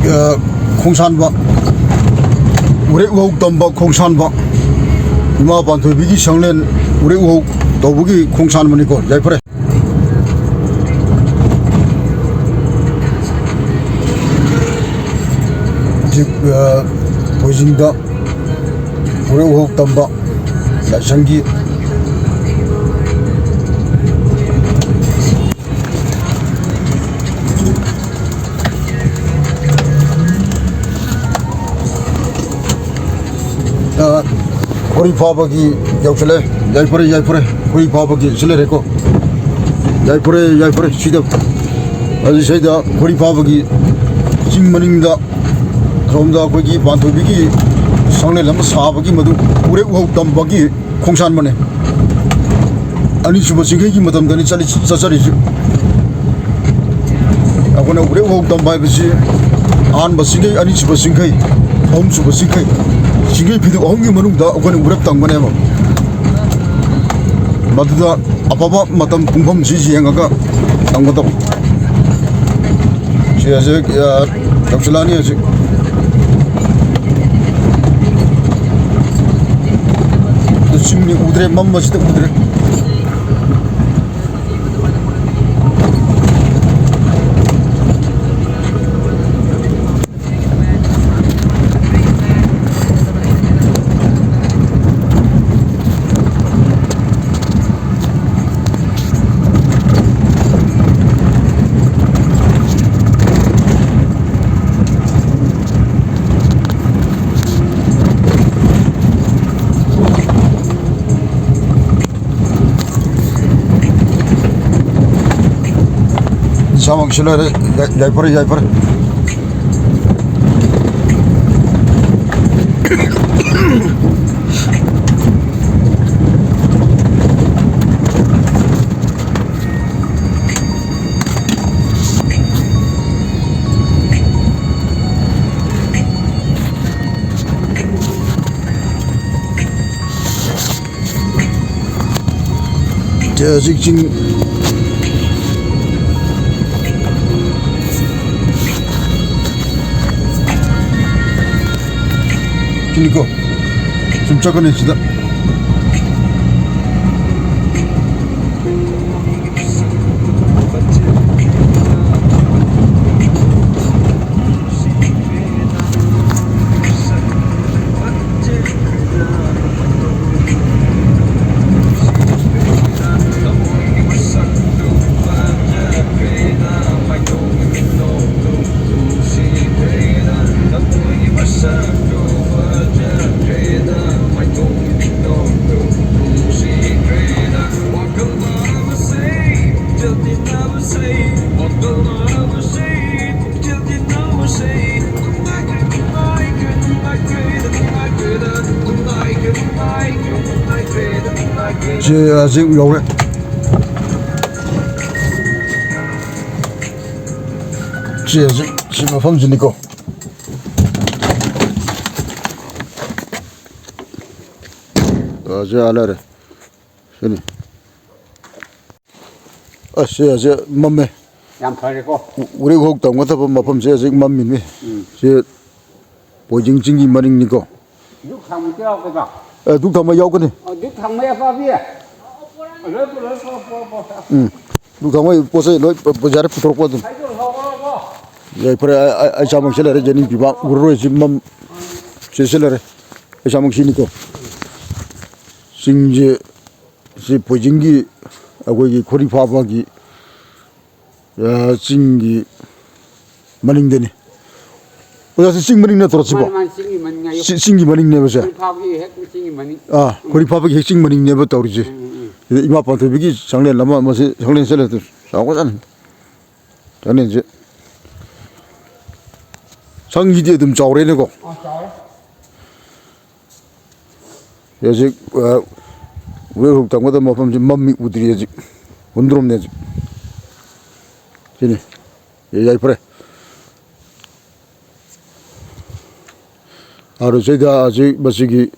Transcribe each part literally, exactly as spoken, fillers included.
ꯑ, ꯈꯣꯡꯁꯥꯟꯕ, ꯎꯔꯦꯛ ꯎꯍꯧ ꯇꯝꯕ ꯈꯣꯡꯁꯥꯟꯕ, ꯏꯃꯥ ꯄꯥꯟꯊꯣꯏꯕꯤꯒꯤ ꯁꯪꯂꯦꯟ ꯎꯔꯦꯛ ꯎꯍꯧ ꯇꯧꯕꯒꯤ ꯈꯣꯡꯁꯥꯟꯕꯅꯤꯀꯣ꯫ ꯌꯥꯏꯐꯔꯦ꯫ ꯍꯧꯖꯤꯛ, ꯑ, ꯍꯣꯏꯖꯤꯡꯗ ꯎꯔꯦꯛ ꯎꯍꯧ ꯇꯝꯕ ꯂꯥꯏꯁꯪꯒꯤ ꯑ, ꯈꯣꯔꯤ ꯐꯥꯕꯒꯤ ꯌꯧꯁꯤꯜꯂꯦ꯫ ꯌꯥꯏꯐꯔꯦ, ꯌꯥꯏꯐꯔꯦ꯫ ꯈꯣꯔꯤ ꯐꯥꯕꯒꯤ ꯁꯤ ꯂꯩꯔꯦꯀꯣ꯫ ꯌꯥꯏꯐꯔꯦ, ꯌꯥꯏꯐꯔꯦ꯫ ꯁꯤꯗ, ꯑꯗꯨ ꯁꯤꯗ ꯈꯣꯔꯤ ꯐꯥꯕꯒꯤ ꯆꯤꯡ ꯃꯅꯤꯡꯗ, ꯁꯣꯝꯗ ꯑꯩꯈꯣꯏꯒꯤ ꯄꯥꯟꯊꯣꯏꯕꯤꯒꯤ ꯁꯪꯂꯦꯟ ꯑꯃ ꯁꯥꯕꯒꯤ ꯃꯗꯨ ꯎꯔꯦꯛ ꯎꯍꯧ ꯇꯝꯕꯒꯤ ꯈꯣꯡꯁꯥꯟꯕꯅꯦ꯫ ꯑꯅꯤꯁꯨꯕ ꯆꯤꯡꯈꯩꯒꯤ ꯃꯇꯝꯗꯅꯤ ꯆꯠꯂꯤ-, ꯆꯠꯆꯔꯤꯁꯤ꯫ ꯑꯩꯈꯣꯏꯅ ꯎꯔꯦꯛ ꯎꯍꯧ ꯇꯝꯕ ꯍꯥꯏꯕꯁꯤ ꯑꯍꯥꯟꯕ ꯆꯤꯡꯈꯩ, ꯑꯅꯤꯁꯨꯕ ꯆꯤꯡꯈꯩ, ꯑꯍꯨꯝꯁꯨꯕ ꯆꯤꯡꯈꯩ, ꯆꯤꯡꯈꯩ ꯐꯤꯗꯨ ꯑꯍꯨꯝꯒꯤ ꯃꯅꯨꯡꯗ ꯑꯩꯈꯣꯏꯅ ꯎꯔꯦꯛ ꯇꯝꯒꯅꯦꯕ꯫ ꯃꯗꯨꯗ ꯑꯐꯕ ꯃꯇꯝ ꯄꯨꯡꯐꯝꯁꯤ ꯌꯦꯡꯉꯒ ꯇꯝꯒꯗꯕ꯫ ꯁꯤ ꯍꯧꯖꯤꯛ, ꯑ, ꯌꯧꯁꯤꯜꯂꯛꯑꯅꯤ ꯍꯧꯖꯤꯛ꯫ ꯑꯗꯨ ꯆꯤꯡꯅꯤ ꯎꯗ꯭ꯔꯦ, ꯃꯝꯕꯁꯤꯗ ꯎꯗ꯭ꯔꯦ꯫ ꯏꯁꯥꯃꯛꯁꯨ ꯂꯣꯏꯔꯦ꯫ ꯌꯥꯏ-, ꯌꯥꯏꯐꯔꯦ, ꯌꯥꯏꯐꯔꯦ꯫ ꯍꯧꯖꯤꯛ ꯆꯤꯡ ꯁꯤꯅꯤꯀꯣ, ꯁꯨꯝ ꯆꯠꯀꯅꯤ ꯁꯤꯗ꯫ ꯁꯤ ꯍꯧꯖꯤꯛ ꯌꯧꯔꯦ꯫ ꯁꯤ ꯍꯧꯖꯤꯛ ꯁꯤ ꯃꯐꯝꯁꯤꯅꯤꯀꯣ꯫ ꯑ, ꯁꯤ ꯑꯥ ꯂꯩꯔꯦ꯫ ꯁꯤꯅꯤ꯫ ꯑꯁ, ꯁꯤ ꯍꯧꯖꯤꯛ ꯃꯝꯃꯦ꯫ ꯌꯥꯝ ꯐꯔꯦꯀꯣ꯫ ꯎ-, ꯎꯔꯤꯈꯣꯡ ꯇꯝꯒꯗꯕ ꯃꯐꯝꯁꯦ ꯍꯧꯖꯤꯛ ꯃꯝꯃꯤꯅꯤ꯫ ꯎꯝ꯫ ꯁꯤ ꯄꯣꯏꯖꯤꯡ ꯆꯤꯡꯒꯤ ꯃꯅꯤꯡꯅꯤꯀꯣ꯫ ꯙꯨꯛ ꯊꯥꯡꯃꯩꯁꯨ ꯌꯥꯎꯒꯗ꯭ꯔꯣ? ꯑꯦ, ꯙꯨꯛ ꯊꯥꯡꯃꯩ ꯌꯥꯎꯒꯅꯤ꯫ ꯑꯣ, ꯙꯨꯛ ꯊꯥꯡꯃꯩ ꯑꯄꯥꯕꯤ? ꯂꯣꯏ ꯄꯨꯔꯛꯑꯣ, ꯄꯨꯔꯛꯑꯣ, ꯄꯨꯔꯛꯑꯣ, ꯄꯨꯔꯛꯑꯣ꯫ ꯎꯝ꯫ ꯙꯨꯛ ꯊꯥꯡꯃꯩ ꯄꯣꯠ ꯆꯩ ꯂꯣꯏ ꯄ-, ꯄ-, ꯌꯥꯔꯦ, ꯄꯨꯊꯣꯔꯛꯄ ꯑꯗꯨꯝ꯫ ꯍꯥꯏꯗꯣ ꯂꯧꯔꯣ, ꯂꯧꯔꯣ꯫ ꯌꯥꯏ, ꯐꯔꯦ, ꯑꯩ, ꯑꯩ, ꯑꯩ ꯏꯁꯥꯃꯛ ꯁꯤ ꯂꯩꯔꯦ, ꯌꯦꯅꯤꯡ ꯄꯤꯕ ꯎꯔꯔꯣꯏ, ꯁꯤ ꯃꯝ-, ꯁꯤ, ꯁꯤ ꯂꯩꯔꯦ꯫ ꯑꯩ ꯏꯁꯥꯃꯛ ꯁꯤꯅꯤꯀꯣ꯫ ꯆꯤꯡꯁꯦ, ꯁꯤ ꯄꯣꯏꯖꯤꯡꯒꯤ ꯑꯩꯈꯣꯏꯒꯤ ꯈꯣꯔꯤ ꯐꯥꯕꯒꯤ ꯑ, ꯆꯤꯡꯒꯤ ꯃꯅꯤꯡꯗꯅꯤ꯫ ꯑꯣꯖꯥ, ꯁꯤ ꯆꯤꯡ ꯃꯅꯤꯡ ꯅꯠꯇ꯭ꯔꯣ ꯁꯤꯕꯣ? ꯃꯥꯅꯤ, ꯃꯥꯅꯤ, ꯆꯤꯡꯒꯤ ꯃꯅꯤꯡ ꯍꯥꯏꯌꯣ꯫ ꯁꯤ ꯆꯤꯡꯒꯤ ꯃꯅꯤꯡꯅꯦꯕ ꯁꯦ? ꯈꯣꯔꯤ ꯐꯥꯕꯒꯤ ꯍꯦꯛ ꯆꯤꯡꯒꯤ ꯃꯅꯤꯡ꯫ ꯑꯥ, ꯈꯣꯔꯤ ꯐꯥꯕꯒꯤ ꯍꯦꯛ ꯆꯤꯡ ꯃꯅꯤꯡꯅꯦꯕ ꯇꯧꯔꯤꯁꯦ꯫ ꯎꯝ, ꯎꯝ, ꯎꯝ꯫ ꯁꯤꯗ ꯏꯃꯥ ꯄꯥꯟꯊꯣꯏꯕꯤꯒꯤ ꯁꯪꯂꯦꯟ ꯑꯃ, ꯃꯁꯤ ꯁꯪꯂꯦꯟ ꯆꯠꯂꯦ ꯑꯗꯨ ꯆꯥꯎꯈ꯭ꯔꯖꯥꯠꯅꯤ꯫ ꯁꯪꯂꯦꯟꯁꯦ꯫ ꯁꯪꯁꯤꯗꯤ ꯑꯗꯨꯝ ꯆꯥꯎꯔꯦꯅꯦꯀꯣ꯫ ꯑꯥ, ꯆꯥꯎꯔꯦ꯫ ꯍꯧꯖꯤꯛ, ꯑ, ꯎꯔꯤꯈꯣꯡ ꯇꯝꯒꯗꯕ ꯃꯐꯝꯁꯤ ꯃꯝꯃꯤ, ꯎꯗ꯭ꯔꯤ ꯍꯧꯖꯤꯛ꯫ ꯍꯨꯟꯗ꯭ꯔꯣꯝꯅꯦ ꯍꯧꯖꯤꯛ꯫ ꯁꯤꯅꯤ꯫ ꯑꯦ, ꯌꯥꯏꯐꯔꯦ꯫ ꯑꯗꯨ ꯁꯤꯗ ꯍꯧꯖꯤꯛ ꯃꯁꯤꯒꯤ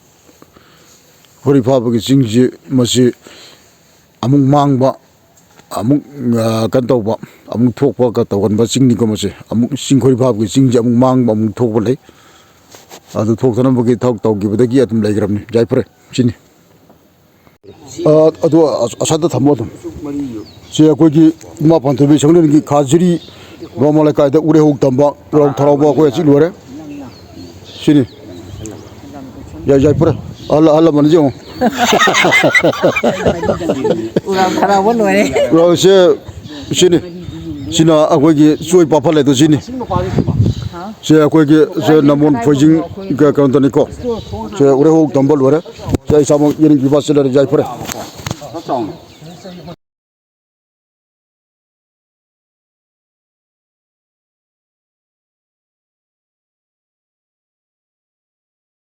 ꯈꯣꯔꯤ ꯐꯥꯕꯒꯤ ꯆꯤꯡꯁꯤ, ꯃꯁꯤ ꯑꯃꯨꯛ ꯃꯥꯡꯕ, ꯑꯃꯨꯛ, ꯑ, ꯀꯩꯅꯣ ꯇꯧꯕ, ꯑꯃꯨꯛ ꯊꯣꯛꯄ, ꯀ-, ꯇꯧꯒꯟꯕ ꯆꯤꯡꯅꯤꯀꯣ ꯃꯁꯦ꯫ ꯑꯃꯨꯛ ꯆꯤꯡ ꯈꯣꯔꯤ ꯐꯥꯕꯒꯤ ꯆꯤꯡꯁꯦ ꯑꯃꯨꯛ ꯃꯥꯡꯕ, ꯑꯃꯨꯛ ꯊꯣꯛꯄ ꯂꯩ꯫ ꯑꯗꯨ ꯊꯣꯛꯇꯅꯕꯒꯤ ꯊꯕꯛ ꯇꯧꯈꯤꯕꯗꯒꯤ ꯑꯗꯨꯝ ꯂꯩꯈ꯭ꯔꯕꯅꯤ꯫ ꯌꯥꯏꯐꯔꯦ꯫ ꯁꯤꯅꯤ꯫ ꯑ, ꯑꯗꯨ ꯑ-, ꯑꯁꯥꯗ ꯊꯝꯃꯣ ꯑꯗꯨꯝ꯫ ꯁꯤ ꯑꯩꯈꯣꯏꯒꯤ ꯏꯃꯥ ꯄꯥꯟꯊꯣꯏꯕꯤ ꯁꯪꯂꯦꯟꯒꯤ ꯈꯥꯖꯤꯔꯤ ꯒ꯭ꯔꯥꯃ ꯂꯩꯀꯥꯏꯗ ꯎꯔꯦꯍꯧ ꯇꯝꯕ ꯂꯧ ꯊꯔꯥꯎꯕ ꯑꯩꯈꯣꯏ ꯑꯁꯤ ꯂꯣꯏꯔꯦ꯫ ꯁꯤꯅꯤ꯫ ꯌꯥꯏ, ꯌꯥꯏꯐꯔꯦ꯫ ꯑꯍꯜ, ꯑꯍꯜ ꯂꯃꯟꯁꯦ ꯌꯦꯡꯉꯣ꯫ ꯎꯔꯥꯎ ꯊꯔꯥꯎꯕ ꯂꯣꯏꯔꯦ꯫ ꯎꯔꯥꯎꯁꯦ ꯁꯤꯅꯤ꯫ ꯁꯤꯅ ꯑꯩꯈꯣꯏꯒꯤ ꯆꯣꯏ ꯄꯥꯐꯜ ꯍꯥꯏꯗꯣ ꯁꯤꯅꯤ꯫ ꯁꯤ ꯑꯩꯈꯣꯏꯒꯤ ꯁꯦ ꯅꯃꯣꯟ ꯐꯣꯏꯖꯤꯡ ꯀ-, ꯀꯩꯅꯣꯗꯅꯤꯀꯣ꯫ ꯁꯦ ꯎꯔꯦꯍꯧ ꯇꯝꯕ ꯂꯣꯏꯔꯦ꯫ ꯁꯦ ꯑꯩ ꯏꯁꯥꯃꯛ ꯌꯦꯅꯤꯡꯈꯤꯕ ꯁꯤ ꯂꯩꯔꯦ, ꯌꯥꯏꯐꯔꯦ꯫